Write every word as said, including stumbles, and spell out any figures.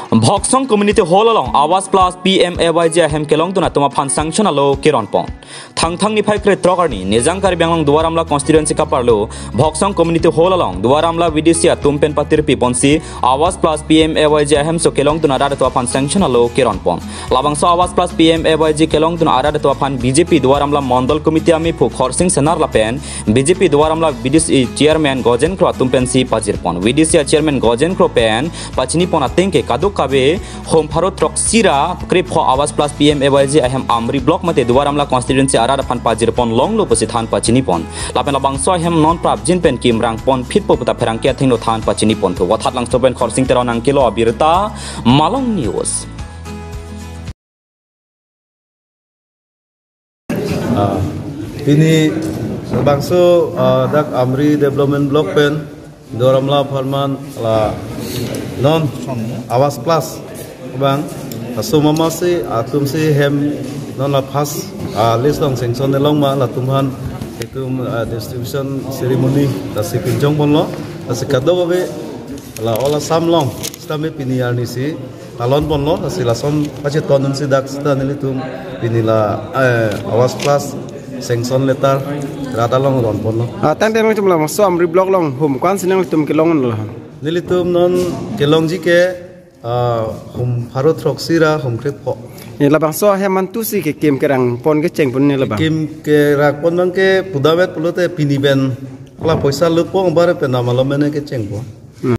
Bhoksong Community Hall along Awas Plus P M A Y G ahem kelongdun atum aphan sanction alo keronpon. Thangthang niphai kre throk arni Nijang Karbi Anglong Duar Amla constituency kaparlo Bhoksong Community Hall along Duar Amla V D C atum pen patirpi ponsi Awas Plus P M A Y G ahemso kelongdun arat atum aphan sanction alo keronpon. Labangso Awas Plus P M A Y G kelongdun arat atum aphan B J P Duar Amla Mondol Committee amephu Khorsing Senar lapen B J P Duar Amla V D C chairman Gojen Kro atum pensi pajirpon. V D C chairman Gojen Kro pen pachinipon ateng ke kadokave hum pharo throksi ra krepho Awas Plus P M A Y G ahem Amri Block mate Duar Amla constituency arat aphan pajirpon longlo pusi than pachinipon. Lapen labangso ahem non prapjin pen kimrang ponphitpo puta pherangke athengno than pachinipon thu. Wathat Langso pen Khorsing Teron nangkelo abirta, Malong News. Ah, pini labangso, ah, dak Amri Development Block pen Duar Amla apharman la non Awas Plus abang asomamasi atumsi hem non la first, ah, list along sanction nelong ma latum aphan itum, ah, distribution ceremony lasi pinchongponlo, lasi kadokave la all Assam along sitame pini arnisi talonponlo, lasi lason pacheton dunsi dak sita nelitum pini la, eh, Awas Plus sanction letter rat along ronponlo. Ah, tangte nangtum labangso Amri Block along hum ko-ansi nangtum kelonglo? Nelitum non kelongji ke, ah, hum pharo throksi ra hum krepho. Ne labangso ahem mantusi kekim kerangpon kechengpon ne labang? Kim kerakpon abang ke pudamvet pulote pini pen la poisa lukpon bare pen amalom mene kechengpon.